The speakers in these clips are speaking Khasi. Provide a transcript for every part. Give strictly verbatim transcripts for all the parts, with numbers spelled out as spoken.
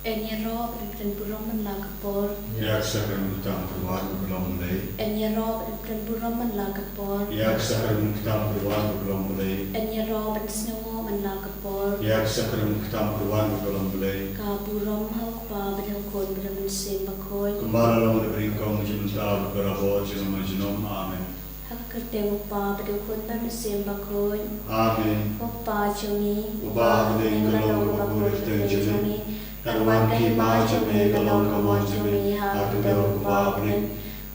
Yn ïaroh bad yn pynburom man la ka por. Ïa ka sakramen ktah pyrwan ba ka long Blei. Yn ïaroh bad yn pynburom man la ka por. Ïa ka sakramen ktah pyrwan ba ka long Blei. Yn ïaroh bad yn sngewnguh man la ka por. Ïa ka sakramen ktah pyrwan ba ka long Blei. Ka burom ha u Kpa bad ha u Khun bad ha u Mynsiem Bakhuid. Kumba la long na bynta ka jingmynta bad barabor junom junom. Amen. Ha ka kyrteng u Kpa bad u Khun bad u Mynsiem Bakhuid. Amen. Ko Kpa jong ngi, uba ha bneng, ka long kaba khuid ha ka kyrteng jong ngi. Kan wan ka hima jong me, ka long ka mon jong me ha ka kyrteng u Kpa ha bneng.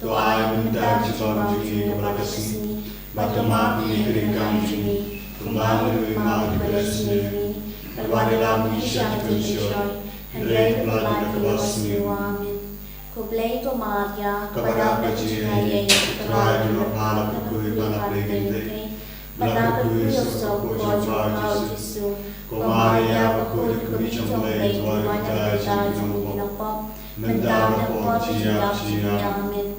To ai mynta ka jingbam jong ngi kaba la ka sngi, bad to map ïa ngi ki ryngkang jong ngi, kumba ngi ruh ngi map ïa kiba la sniew ïa ngi. Kan wat ïalam ngi sha ka jingpynshoi, hynrei to pyllait ngi na kaba sniew. Amen. Khublei ko Maria, kaba dap da ka jingaiei, U Trai u don bad pha, la kyrkhu ïa pha na pdeng kynthei, bad la kyrkhu ïa u soh ka kpoh jong pha u Jisu. Ko Maria bakhuid, ka kmie jong U Blei, to duwai ïa ngi kiba don jingpynlong pop, mynta bad ha ka por jong ka jingïap jong ngi. Amen.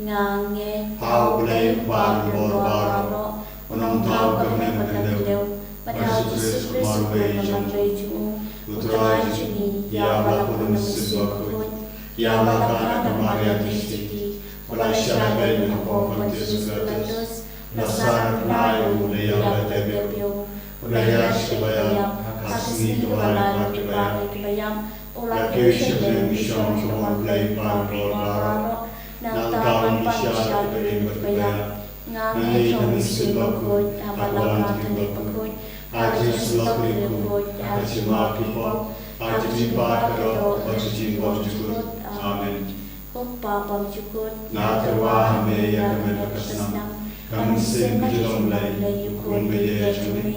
Nga ngeit ha U Blei U Kpa Nongbor baroh, U Nongthaw ka bneng bad ka duriaw, bad ha U Jisu Khrist u Khun ba marwei jong U Trai jong ngi, ïa ba la pun U Mynsiem Bakhuid, ïa ba la kha na ka Maria Theisotti, ba la shah beiñ ha ka pop u Pontius Pilatus, la sah na bnai, u la ïap, la tep ïa u, u la ïaid sha kaba ïap, ha ka sngi kaba lai bad kiba ïap, u la kiew sha bneng, u shong ha ka tnga U Blei U Kpa Nongbor baroh. Nangta un pynshai ïa kiba dei bad kiba ïap. Nga ngeit ha U Mynsiem Bakhuid, ha ka balang jingpynkhuid, ha ka jingïasyllok bakhuid, ha ka jingmap ki pop, ha ka jingmihpat ka doh, bad ka jingbymjukut. Amen. Ko Kpa bymjukut, nga tyrwa ha me ïa ka met bad ka snam, ka mynsiem ka jong U Blei, U Khun baïeit jong me,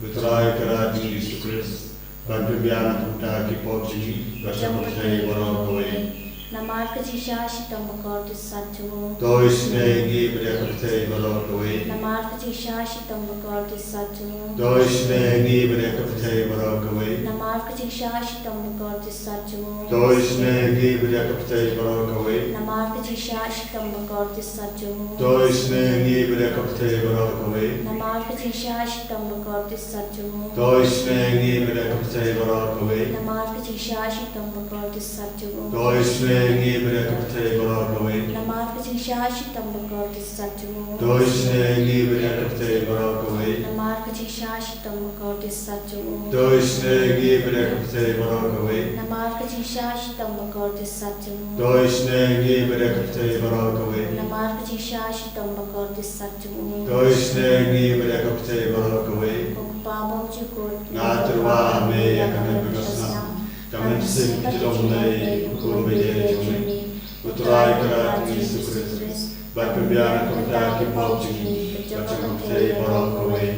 U Trai u Kynrad jong ngi U Jisu Khrist, ban pynbiang na ka bynta ki pop jong ngi bad jong ka pyrthei baroh kawei. Namar ka jingshah shitom bakordit sat jong u. To isynei ïa ngi bad ïa ka pyrthei baroh kawei. Namar ka jingshah shitom bakordit sat jong u. To isynei ïa ngi bad ïa ka pyrthei baroh kawei. Namar ka jingshah shitom bakordit sat jong u. To isynei ïa ngi bad ïa ka pyrthei baroh kawei. Namar ka jingshah shitom bakordit sat jong u. To isynei ïa ngi bad ïa ka pyrthei baroh kawei. Namar ka jingshah shitom bakordit sat jong u. To isynei ïa ngi bad ïa ka pyrthei baroh kawei. Namar ka jingshah shitom bakordit sat jong u. To isynei ïa ngi bad ïa ka pyrthei baroh kawei. Namar ka jingshah shitom bakordit sat jong u. To isynei ïa ngi bad ïa ka pyrthei baroh kawei. Namar ka jingshah shitom bakordit sat jong u. To isynei ïa ngi bad ïa ka pyrthei baroh kawei. Namar ka jingshah shitom bakordit sat jong u. To isynei ïa ngi bad ïa ka pyrthei baroh kawei. Namar ka jingshah shitom bakordit sat jong u. To isynei ïa ngi bad ïa ka pyrthei baroh kawei. Ko Kpa bymjukut, nga tyrwa ha me ïa ka met bad ka snam, ka mynsiem ka jong U Blei, U Khun baïeit jong me, U Trai u Kynrad jong ngi U Jisu Khrist, ban pynbiang na ka bynta ki pop jong ngi bad jong ka pyrthei baroh kawei.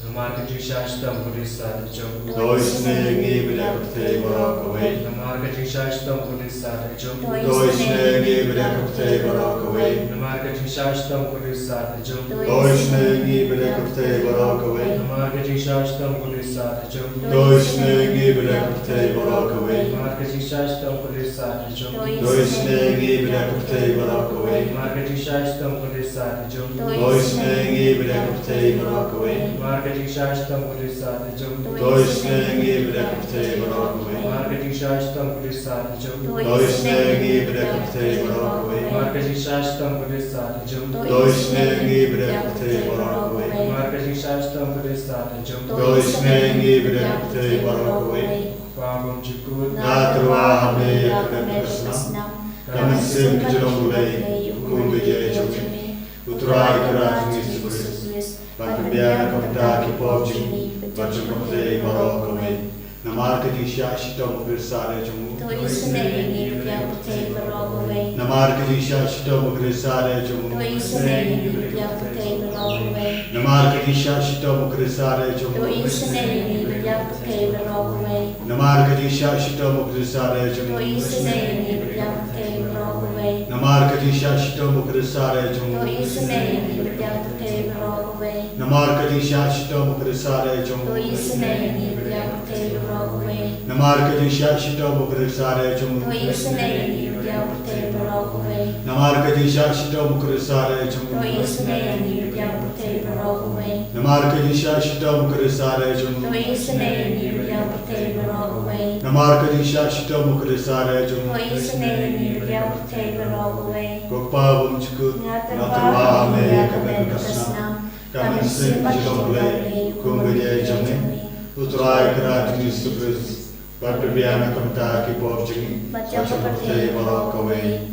Namar ka jingshah shitom bakordit sat jong u. To isynei ïa ngi bad ïa ka pyrthei baroh kawei. Namar ka jingshah shitom bakordit sat jong u. To isynei ïa ngi bad ïa ka pyrthei baroh kawei. Namar ka jingshah shitom bakordit sat jong u. To isynei ïa ngi bad ïa ka pyrthei baroh kawei. Namar ka jingshah shitom bakordit sat jong u. To isynei ïa ngi bad ïa ka pyrthei baroh kawei. Namar ka jingshah shitom bakordit sat jong u. To isynei ïa ngi bad ïa ka pyrthei baroh kawei. Namar ka jingshah shitom bakordit sat jong u. To isynei ïa ngi bad ïa ka pyrthei baroh kawei. Namar ka jingshah shitom bakordit sat jong u. To isynei ïa ngi bad ïa ka pyrthei baroh kawei. Namar ka jingshah shitom bakordit sat jong u. To isynei ïa ngi bad ïa ka pyrthei baroh kawei. Namar ka jingshah shitom bakordit sat jong u. To isynei ïa ngi bad ïa ka pyrthei baroh kawei. Namar ka jingshah shitom bakordit sat jong u. To isynei ïa ngi bad ïa ka pyrthei baroh kawei. Kpa bymjukut, nga tyrwa ha me ïa ka met bad ka snam, ka mynsiem ka jong U Blei, U Khun baïeit jong me, U Trai u Kynrad jong ngi U Jisu Khrist, ban pynbiang na ka bynta ki pop jong ngi bad jong ka pyrthei baroh kawei. Namar ka jingshah shitom bakordit sat jong u. To isynei ïa ngi bad ïa ka pyrthei baroh kawei. Namar ka jingshah shitom bakordit sat jong u. To isynei ïa ngi bad ïa ka pyrthei baroh kawei. Namar ka jingshah shitom bakordit sat jong u. To isynei ïa ngi bad ïa ka pyrthei baroh kawei. Namar ka jingshah shitom bakordit sat jong u. To isynei ïa ngi bad ïa ka pyrthei baroh kawei. Namar ka jingshah shitom bakordit sat jong u. To isynei ïa ngi bad ïa ka pyrthei baroh kawei. Namar ka jingshah shitom u Khrist ha ïing jong u. To isynei ïa ngi bad ïa ka pyrthei baroh kawei. Namar ka jingshah shitom u Khrist ha ïing jong u. To isynei ïa ngi bad ïa ka pyrthei baroh kawei. Namar ka jingshah shitom u Khrist ha ïing jong u. To isynei ïa ngi bad ïa ka pyrthei baroh kawei. Namar ka jingshah shitom u Khrist ha ïing jong u. To isynei ïa ngi bad ïa ka pyrthei baroh kawei. Namar ka jingshah shitom u Khrist ha ïing jong u. To isynei ïa ngi bad ïa ka pyrthei baroh kawei. Ko Kpa bymjukut, nga tyrwa ha me ïa ka met ka snam. Ka mynsiem ka jong U Blei, kum ka jong me. U Trai Kynrad jong ngi Jisu Khrist, ban pynbiang na ka bynta ki pop jong ngi, bad jong ka pyrthei baroh kawei.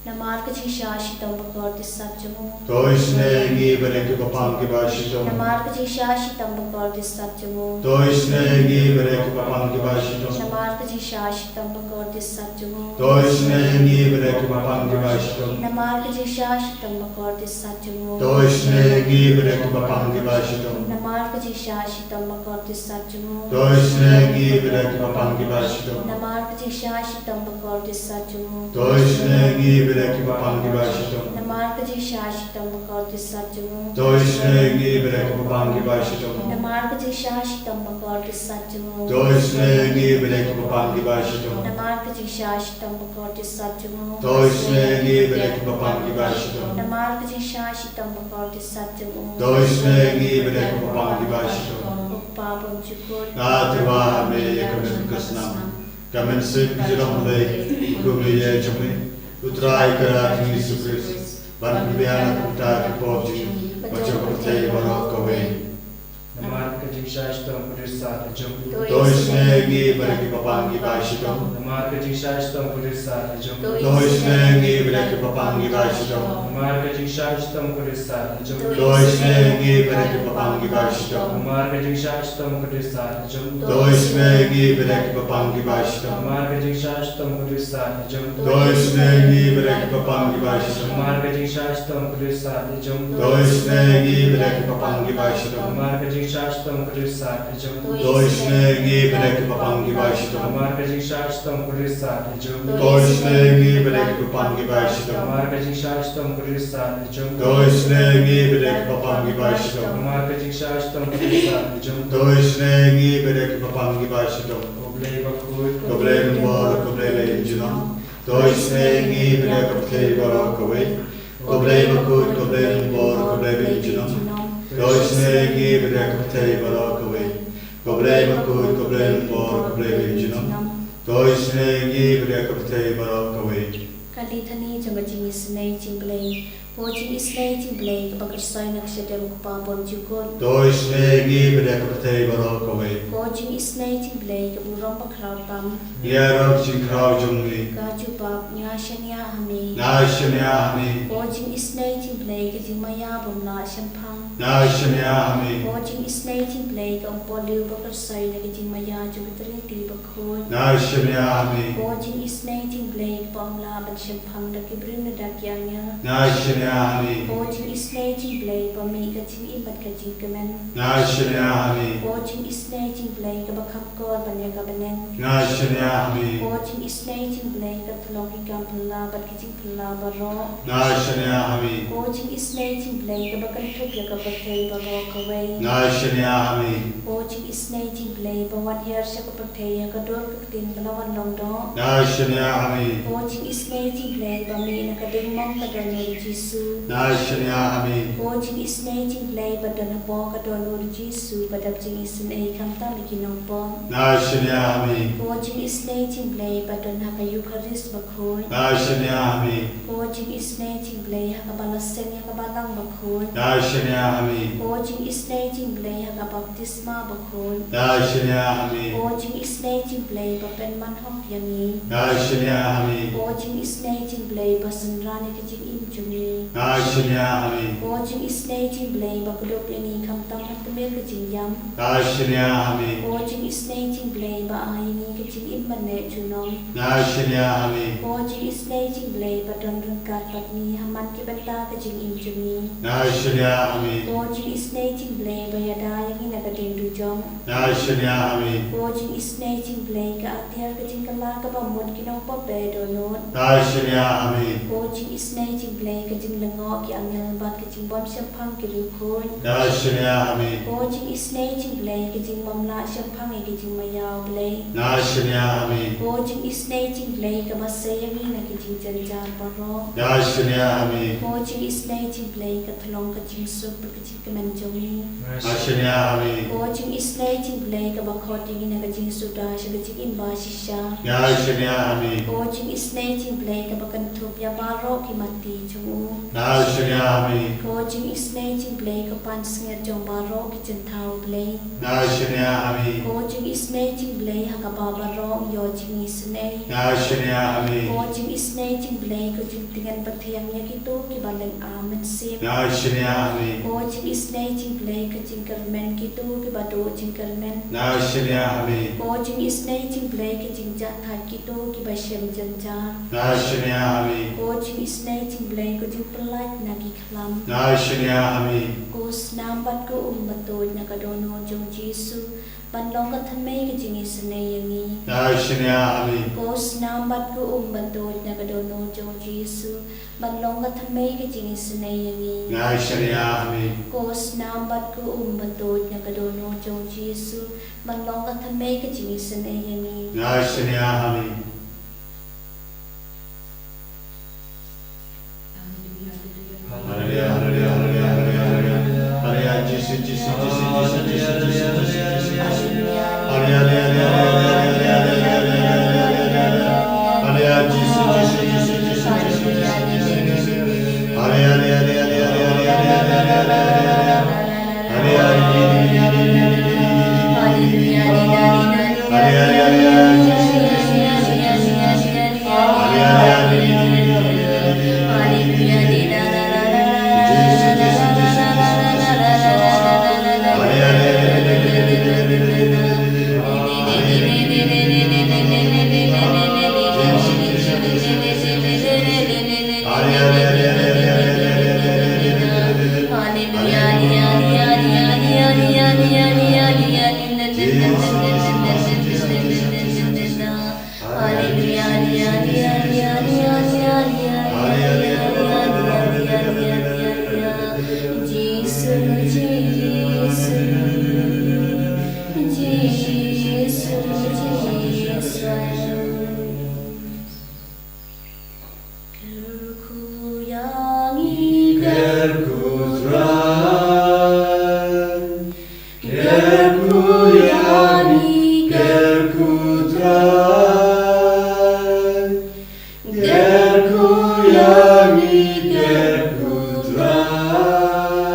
Namar ka jingshah shitom bakordit sat jong u. To isynei ïa ngi bad ïa ki bapang kiba shitom. Namar ka jingshah shitom bakordit sat jong u. To isynei ïa ngi bad ïa ki bapang kiba shitom. Namar ka jingshah shitom bakordit sat jong u. To isynei ïa ngi bad ïa ki bapang kiba shitom. Namar ka jingshah shitom bakordit sat jong u. To isynei ïa ngi bad ïa ki bapang kiba shitom. Namar ka jingshah shitom bakordit sat jong u. To isynei ïa ngi bad ïa ki bapang kiba shitom. Namar ka jingshah shitom bakordit sat jong u. To isynei ïa ngi bad ïa ki bapang kiba shitom. Namar ka jingshah shitom bakordit sat jong u. To isynei ïa ngi bad ïa ki bapang kiba shitom. Namar ka jingshah shitom bakordit sat jong u. To isynei ïa ngi bad ïa ki bapang kiba shitom. Namar ka jingshah shitom bakordit sat jong u. To isynei ïa ngi bad ïa ki bapang kiba shitom. Namar ka jingshah shitom bakordit sat jong u. To isynei ïa ngi bad ïa ki bapang kiba shitom. Ko Kpa bymjukut, nga tyrwa ha me ïa ka met ka snam. Ka mynsiem ka jong U Blei, kum ka jong me. U Trai Kynrad jong ngi Jisu Khrist, ban pynbiang na ka bynta ki pop jong ngi, bad jong ka pyrthei baroh kawei. Namar ka jingshah shitom bakordit sat jong u. To isynei ïa ngi bad ïa ki bapang kiba shitom. Namar ka jingshah shitom bakordit sat jong u. To isynei ïa ngi bad ïa ki bapang kiba shitom. Namar ka jingshah shitom bakordit sat jong u. To isynei ïa ngi bad ïa ki bapang kiba shitom. Namar ka jingshah shitom bakordit sat jong u. To isynei ïa ngi bad ïa ki bapang kiba shitom. Namar ka jingshah shitom bakordit sat jong u. To isynei ïa ngi bad ïa ki bapang kiba shitom. Namar ka jingshah shitom bakordit sat jong u. To isynei ïa ngi bad ïa ki bapang kiba shitom. Namar ka jingshah shitom bakordit sat jong u. To isynei ïa ngi bad ïa ki bapang kiba shitom. Namar ka jingshah shitom bakordit sat jong u. To isynei ïa ngi bad ïa ki bapang kiba shitom. Namar ka jingshah shitom bakordit sat jong u. To isynei ïa ngi bad ïa ki bapang kiba shitom. Namar ka jingshah shitom bakordit sat jong u. To isynei ïa ngi bad ïa ki bapang kiba shitom. Ko Blei bakhuid, ko Blei lyngbor, ko Blei ba im junom. To isynei ïa ngi bad ïa ka pyrthei baroh kawei. Ko Blei bakhuid, ko Blei lyngbor, ko Blei ba im junom. To isynei ïa ngi bad ïa ka pyrthei baroh kawei. Ko Blei bakhuid, ko Blei lyngbor, ko Blei ba im junom. To isynei ïa ngi bad ïa ka pyrthei baroh kawei. Ka Litany jong ka jingisynei jong U Blei. Ko jingisynei jong U Blei kaba kyrsoi na ka shadem U Kpa bymjukut. To isynei ïa ngi bad ïa ka pyrthei baroh kawei. Ko jingisynei jong U Blei ka burom bakhraw tam. Ïaroh ka jingkhraw jong me. Ka jubab, nga shaniah ha me. Nga shaniah ha me. Ko jingisynei jong U Blei ka jingmaïa bym lah shemphang. Nga shaniah ha me. Ko jingisynei jong U Blei ka umpohliew bakyrsoi na ka jingmaïa jong ka Trinity bakhuid. Nga shaniah ha me. Ko jingisynei jong U Blei kaba ym lah ban shemphang da ki briew ne da ki angel. Nga shaniah ha me. Ko jingisynei jong U Blei ba mih ka jingim bad ka jingkmen. Nga shaniah ha me. Ko jingisynei jong U Blei kaba kham kor ban ïa ka bneng. Nga shaniah ha me. Ko jingisynei jong U Blei ka tlok ïa ki kam phylla bad ki jingphylla baroh. Nga shaniah ha me. Ko jingisynei jong U Blei kaba kynthup ïa ka pyrthei baroh kawei. Nga shaniah ha me. Ko jingisynei jong U Blei ba wan hiar sha ka pyrthei ha ka dur ka ktien ba la wan long doh. Nga shaniah ha me. Ko jingisynei jong U Blei ba mih na ka diengmong ka dohnud U Jisu. Nga shaniah ha me. Ko jingisynei jong U Blei ba don hapoh ka dohnud U Jisu ba dap jingisynei khamtam ïa ki nongpop. Nga shaniah ha me. Ko jingisynei jong U Blei ba don ha ka Eukharist bakhuid. Nga shaniah ha me. Ko jingisynei jong U Blei ha kaba la seng ïa ka balang bakhuid. Nga shaniah ha me. Ko jingisynei jong U Blei ha ka baptisma bakhuid. Nga shaniah ha me. Ko jingisynei jong U Blei ba pynman hok ïa ngi. Nga shaniah ha me. Ko jingisynei jong U Blei ba synran ïa ka jingim jong ngi. Nga shaniah ha me. Ko jingisynei jong U Blei ba kdup ïa ngi khamtam ha tmier ka jingïam. Nga shaniah ha me. Ko jingisynei jong U Blei ba ai ïa ngi ka jingim ban neh junom. Nga shaniah ha me. Ko jingisynei jong U Blei ba don ryngkat bad ngi ha man ki bynta ka jingim jong ngi. Nga shaniah ha me. Ko jingisynei jong U Blei ba ïada ïa ngi na ka diengdujok. Nga shaniah ha me. Ko jingisynei jong U Blei ka atiar ka jingkylla kaba mut ki nongpop ba dohnud. Nga shaniah ha me. Ko jingisynei jong U Blei ka jing lyngngoh ki angel bad ka jingbym shemphang ki riewkhuid. Nga shaniah ha me. Ko jingisynei jong U Blei, ka jingbymlah shemphang ïa ka jingmaïa U Blei. Nga shaniah ha me. Ko jingisynei jong U Blei, kaba sei ïa ngi na ki jingjynjar baroh. Nga shaniah ha me. Ko jingisynei jong U Blei, ka thlong ka jingsuk bad ka jingkmen jong ngi. Nga shaniah ha me. Ko jingisynei jong U Blei, kaba khot ïa ngi na ka jingsuda sha ka jingim ba shisha. Nga shaniah ha me. Ko jingisynei jong U Blei, kaba kynthup ïa baroh ki matti jong u. Nga shaniah ha me. Ko jingisynei jong U Blei, ka pansngiat jong baroh ki jingthaw U Blei. Nga shaniah ha me. Ko jingisynei jong U Blei, ha kaba baroh ngi ïoh jingisynei. Nga shaniah ha me. Ko jingisynei jong U Blei, ka jingtngen pathiang ïa kito kiba lynga mynsiem. Nga shaniah ha me. Ko jingisynei jong U Blei, ka jingkyrmen kito kiba duh jingkyrmen. Nga shaniah ha me. Ko jingisynei jong U Blei, ka jingjahthait kito kiba shem jynjar. Nga shaniah ha me. Ko jingisynei jong U Blei, ka jingpyllait na ki khlam. Nga shaniah ha me. Ko snam bad ko um ba tuid na ka dohnud jong U Jisu, ban long ka thymmei ka jingisynei ïa ngi. Nga shaniah ha me. Ko snam bad ko um ba tuid na ka dohnud jong U Jisu, ban long ka thymmei ka jingisynei ïa ngi. Nga shaniah ha me. Ko snam bad ko um ba tuid na ka dohnud jong U Jisu, ban long ka thymmei ka jingisynei ïa ngi. Nga shaniah ha me. Haleluya, haleluya, haleluya, haleluya, haleluya. Haleluya, Jisu, Jisu, Jisu, Jisu, Jisu, Jisu, Jisu. Haleluya, haleluya, haleluya, haleluya, haleluya, haleluya. Haleluya, Jisu, Jisu, Jisu, Jisu, Jisu, Jisu, Jisu. Haleluya, haleluya, haleluya, haleluya, haleluya, haleluya. Kyrkhu ïa ngi, kyrkhu Trai. Kyrkhu ïa ngi, kyrkhu Trai. Kyrkhu ïa ngi, kyrkhu Trai.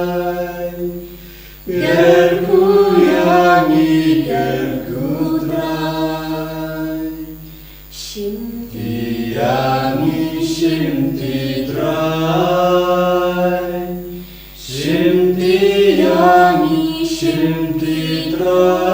Kyrkhu ïa ngi, kyrkhu Trai. Shimti ïa ngi, shimti Trai. Shimti ïa ngi, shimti Trai.